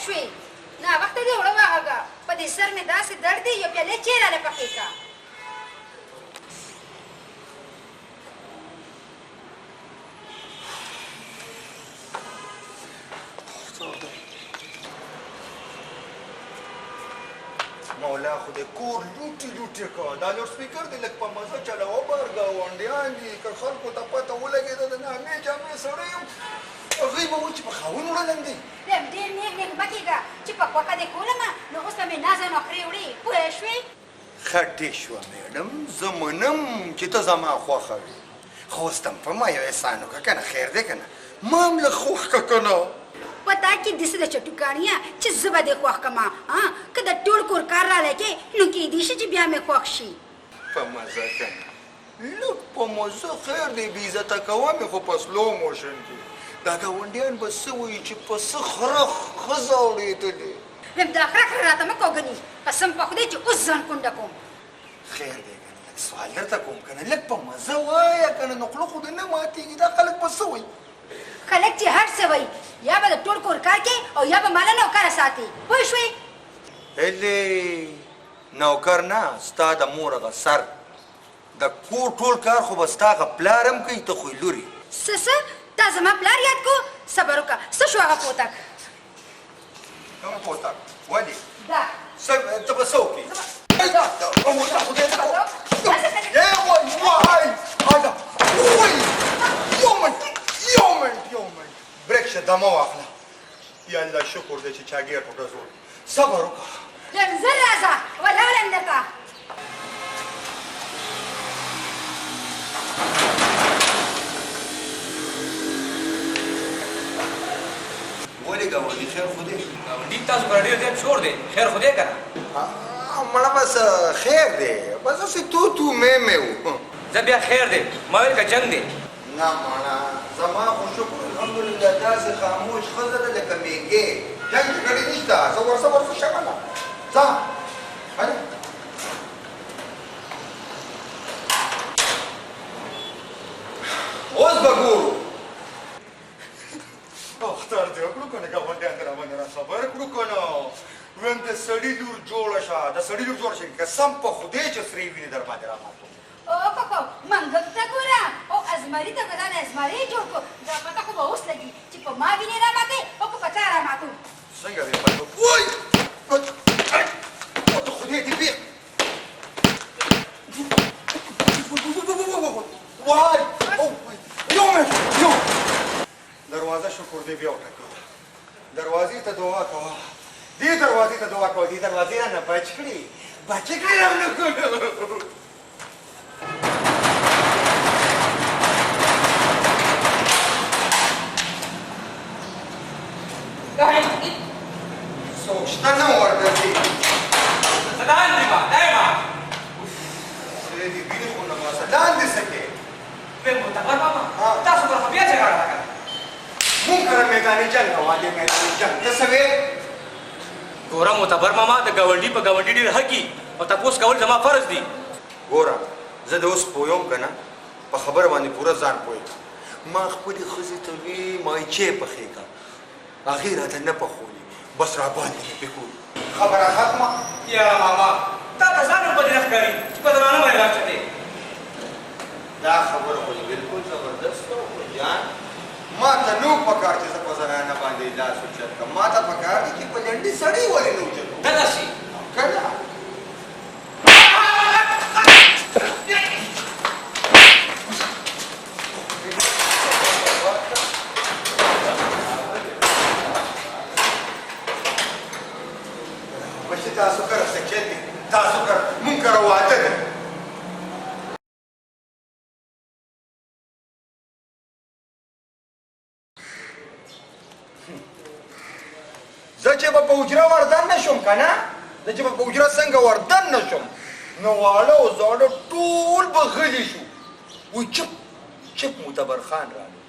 شوې؟ ناوخته دې اوړه واغږه، په دې سر مې داسې درد دی، یو پیاله چای راله پخې که. مولا خو دې کور لوټې لوټې که، دا لوډ سپیکر دې لږ په مزه چلوه. بار ګاونډیان دي، که خلکو ته پته ولګېده د نامې جامې سړی یم، هغوی به وایي چې په خاوند وړلم دی. ویم ډېر نېغ نېغ مه کېږه، چې په خوښه دې کولمه نو اوس به مې نازه نخرې وړې، پوه شوې؟ ښه ټیک شوه میډم، زه منم چې ته زما خوښه وې، خو اوس ته هم په ما یو احسان وکړه که نه، خیر دی که نه، ما هم لږ خوښ کړه که نه. په تا کې داسې د چټو کاڼیه چې زه به دې خوښ کړم، که د ټول کور کار راله کې نو کېدی شي چې بیا مې خوښ شي. په مزه که نه، لږ په مزه، خیر دی، بې عزته کوه مې خو په سلو موشن کې. دا ګاونډیان به څه وایي چې په څه خره ښځه اورېدلې؟ ویم دا خره خره راته مه کوه ګني، قسم په خدای چې اوس ځان کونډه کوم. خیر دی که نه، لږ سوال درته کوم که نه، لږ په مزه وایه که نه، نو خوله خو دې نه ماتېږي. دا خلک به څه وایي؟ خلک چې هر څه وایي، یا به د ټول کور کار کوي او یا به ماله نوکره ساتي، پوه شوې؟ هلې نوکر نه، ستا د مور هغه سر، د کور ټول کار خو به ستا هغه پلار هم کوي، ته خو یې لور یې. څه څه؟ تا زما پلار یاد کو؟ صبر وکړه، څه شو هغه کوتک؟ کوم کوتک؟ ولې؟ دا څه ته به څه وکړې؟ وای یو منټ یو منټ یو منټ، برېک شه، دمه واخله. یا الله شکر دی چې چاګیر وګرځول. صبر وکړه. زر راځه، ولاړم درته. ولې ګاونډي، خیر خو دی؟ ګاونډي تاسو کره ډېر زیات شور دی، خیر خو دی که نه؟ مړه بس خیر دی، بس هسې تو تو مې مې و. زه بیا خیر دی، ما ویل که جنګ دی. نه مړه، زما خو شکر الحمدلله داسې خاموش ښځه ده لکه میږی، جنګ جګړې نشته. زه ورسه ورسه شمله ځه. هله اوس به ګورو. اختر دې وکړو که نه، ګاونډیان دې راباندې را خبر کړو که نه. ویم د سړي لور جوړه شه، د سړي لور جوړه شه، قسم په خدای چې سرې وینې در باندې راماتوم. اوهو، منګک ته ګوره او ازمري ته ګوره، ځان ازمری جوړ کړو. دا پته خو به اوس لګي چې په ما وینې راماتې او که په تا راماتوم. څنګه دې پته؟ وای ته خدای دې بیا وای. یو منټ، یو دروازه شکر دې بیا وټکوه. دروازې ته دعا کوه، دې دروازې ته دعا کوه، دې دروازې رانه بچ کړي، بچ کړي رانه کړو. څوک شته نه ورګرځي؟ څه لاندې ما دی ما سرې دې وینې خو نه باسه، لاندې څه کوې؟ ویم معتبر ماما، تاسو کره خو بیا جګړه ده که نه؟ مونږ کره میدان جنګ روان دی، میدان جنګ. ته څه وې؟ ګوره معتبر ماما، د ګاونډي په ګاونډي ډېر حق وي او تپوس کول زما فرض دی. ګوره زه د اوس پوهوم که نه، په خبره باندې پوره ځان پوه کړه. ما خپلې ښځې ته وې مایچې پخې کړه، هغې راته نه پخولې، بس راباندې مې پې کولې. خبره ختمه. یاره ماما، تا ته ځان هم په دې نه ښکاري چې په زنانه باندې لاس چتې. دا خبره خو دې بالکل زبردسته وکړه جان. ما ته نه و پکار چې زه په زنانه باندې لاس اوچت کړم، ما ته پکار دي چې په لنډي سړی ولې نه اوچتوم. دغسې که نه بچي تاسو کره څه چل دی؟ تاسو کره مونږ کره واده دی. زه چې به په حجره وردن نه شوم که نه، زه چې به په حجره څنګه وردن نه شوم، نو واړه او زاړه ټول به غلي شو. وایي چپ چپ معتبر خان راغی.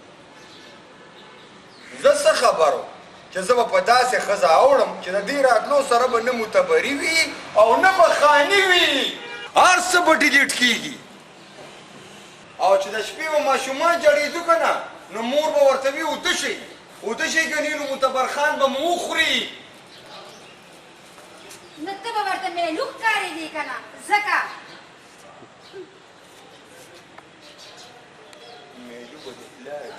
زه څه خبر وم چې زه به په داسې ښځه اوړم چې د دې راتلو سره به نه معتبري وي او نه به خاني وي، هر څه به ډیلیټ کېږي. او چې د شپې به ماشومان جړېدو که نه، نو مور به ورته وي اوده شئ، اوده شئ که نه نو معتبر خان به مو وخوري. نو ته به ورته میلو ښکارېدې که نه، ځکه میلو به دې پلار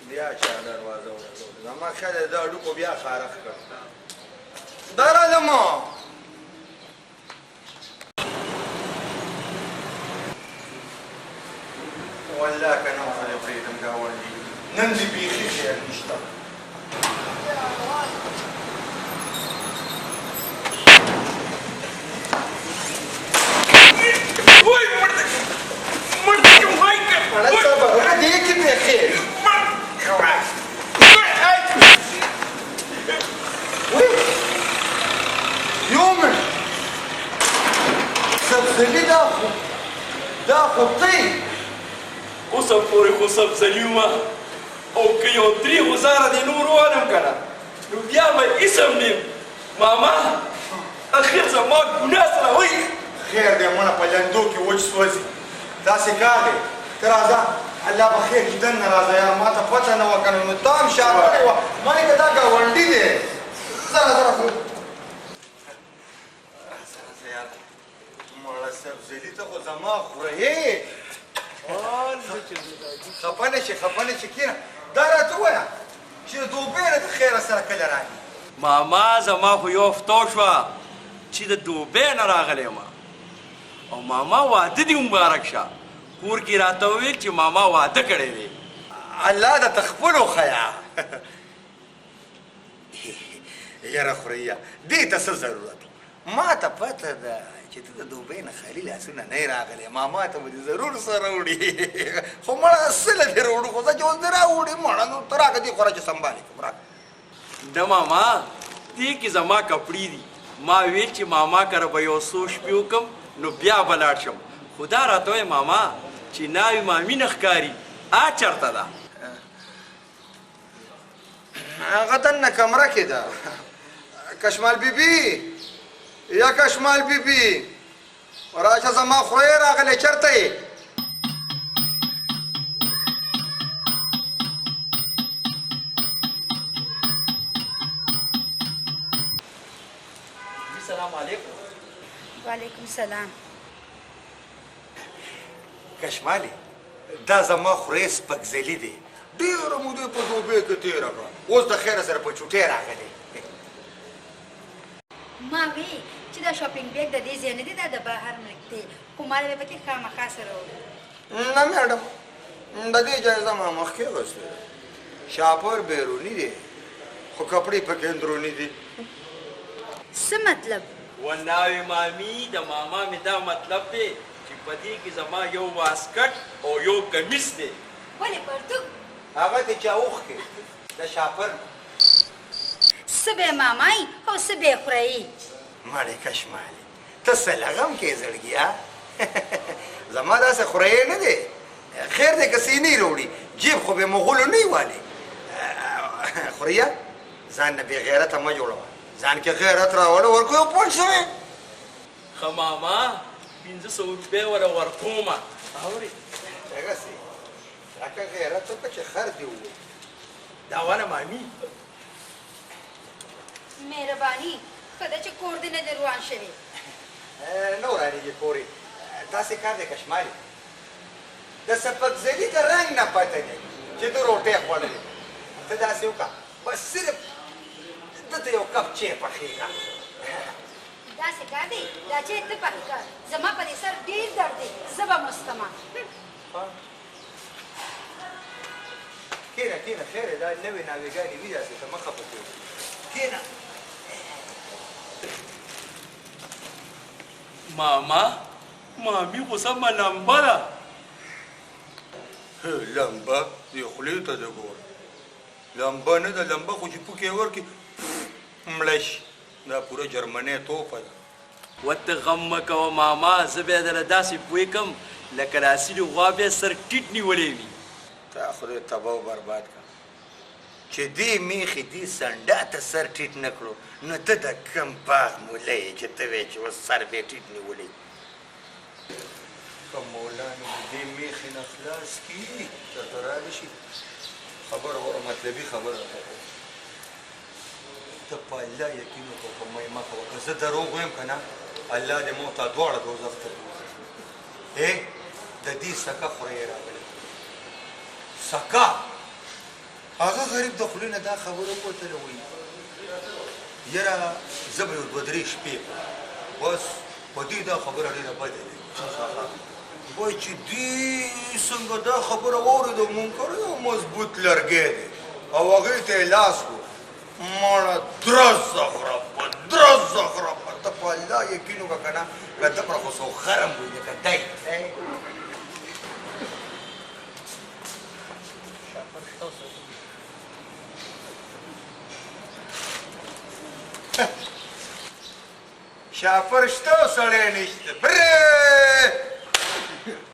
بیا چا دروازه ورغوله. زما خیال دی دا هډوکو بیا خارښ کړ. دا راځم. والله که نه خو دې پرېږدم ګاونډي، نن دې بیخي خیر نشته. دې کې بیخي یو منټ، سبزلي دا خو ته یې. اوسه پورې خو سبزلي ومه، او که یو درې ګزاره دې نور ووالم که نه نو بیا به هېڅ هم نه یم. ماما اخر زما ګناه سره وایي. خیر دی مړه، په لندو کې وچ سوځي. داسې کار دی، ته راځه، الله به خیر کړي. دننه راځه یار، ما ته پته نه وه که نه نو تا هم شا کړې وه. ما که دا ګاونډي دی. زه راځه راځه راځه یار. مړه سبزلي ته خو زما خوره یې. خفه نه شې، خفه نه شې، کښېنه. دا راته ووایه چې د دوبۍ نه د خیره سره کله راغلې؟ ماما زما خو یو هفته وشوه چې د دوبۍ نه راغلی یم. او ماما واده دې مبارک شه، کور کې راته وویل چې ماما واده کړی دی. الله درته خپل وښیه. یاره خوریه، دې ته څه ضرورت؟ ما ته پته ده چې ته د دوبۍ نه خالي لاسونه نه یې راغلی. ماما ته به دې ضرور څه راوړي، خو مړه څه له دې راوړو، خو زه چې اوس دې راوړي مړه نو ته راکړه دې خوره چې سمبالې کړم. راکړه. نه ماما، دې کې زما کپړې دي. ما ویل چې ماما کره به یو څو شپې وکړم نو بیا به لاړ شم، خو دا راته وایي ماما چې ناوې مامي نه ښکاري، آ چېرته ده؟ هغه دننه کمره کې ده. کشمال بیبي، یا کشمال بیبي، راشه زما خوره یې راغلې، چېرته یې؟ السلام علیکم. وعلیکم سلام. کشمالې، دا زما خورې سپکځلي دی، ډېره موده په دوبۍ کې تېره کړه، اوس د خیره سره په چوټۍ راغلی. ما وی چې دا شاپینګ بیګ د دې ځای نه دی، دا د بهر ملک دی، خو ما له به پکې خامخا سره وړو. نه میډم، د دې جایزه ما مخکې اخیستې ده. شاپر بیروني دی، خو کپړې پکې اندروني دي. څه مطلب؟ و ناوې مامي، د ماما مې دا مطلب دی چې په دې کې زما یو واسکټ او یو کمیس دی. ولې پرتوګ؟ هغه دې چا اوښکې د شاپر. څه به مامای او څه به خورایي. مړې کشمالې، ته څه لغم کې زړګیه؟ زما داسې خورایې نه دی. خیر دی که څه یې نه راوړي، جیب خو به مغولو نه والي. خوریه، ځان نه بې غیرته مه جوړوه، ځان کې غیرت راوله، ورکوې پوه شوې؟ ښه ماما، 500 روپۍ وله ورکومه. اورې دغسې لکه غیرت وکړه چې خر دې ووایي. دا واله مامي. مهرباني، ښه ده چې کور دې نه دی روان شوی. نه ورانېږي کور یې. داسې کار دی کشمالي، د سپکځلي د رنګ نه پته لګي چې ده روټۍ خوړلې. ته داسې وکړه، بس صرف ده ته یو کپ چای پخې کړه. داسې کار دی، دا چای ته پخې کړه، زما په دې سر ډېر درد دی، زه به مستمه. کښېنه کښېنه، خیر دی، دا نوې ناوېګانې وي داسې، ته مه خفه کېږه، کښېنه. ماما، مامي خو سمه لمبه ده. لمبه دې خولې ته ده ګوره، لمبه نه ده، لمبه خو چې پوکې ورکړي مړه شي. دا پوره جرمنی توپه ده. ورته غم مه کوه ماما، زه به یې درله داسې پوه کړم لکه د اصیلې غوا به یې سر ټیټ نیولی وي. تا خدای تباه و برباد کړه چې دې میخې دې سنډا ته سر ټیټ نه کړو، نو ته د کوم باغ مولی یې چې ته وایې چې اوس سر به یې ټیټ نیولی؟ که مولا مې د دې میخې نه خلاص کړي چېرته را نه شي. خبره وره، مطلبي خبره راته کوه. ته په الله یقین وکړه، په ما یې مه کوه. که زه دروغ وایم که نه، الله دې موږ ته دواړه دوزخ ته بوځي. ای د دې سکه خورې راغلې سکه. هغه غریب د خولې نه دا خبره ووتله، وایي یاره زه به یو دوه درې شپې بس په دې دا خبره ډېره بده ده. وایي چې دې څنګه دا خبره واورېده، مونږ کره یو مضبوط لرګی دی او هغې ته یې لاس کړو، مړه درزه غرپه درزه غرپه. ته په الله یقین وکړه که نه، که دومره خو څوک خرم وي لکه دی. شاپر شته او سړی نشته. برې.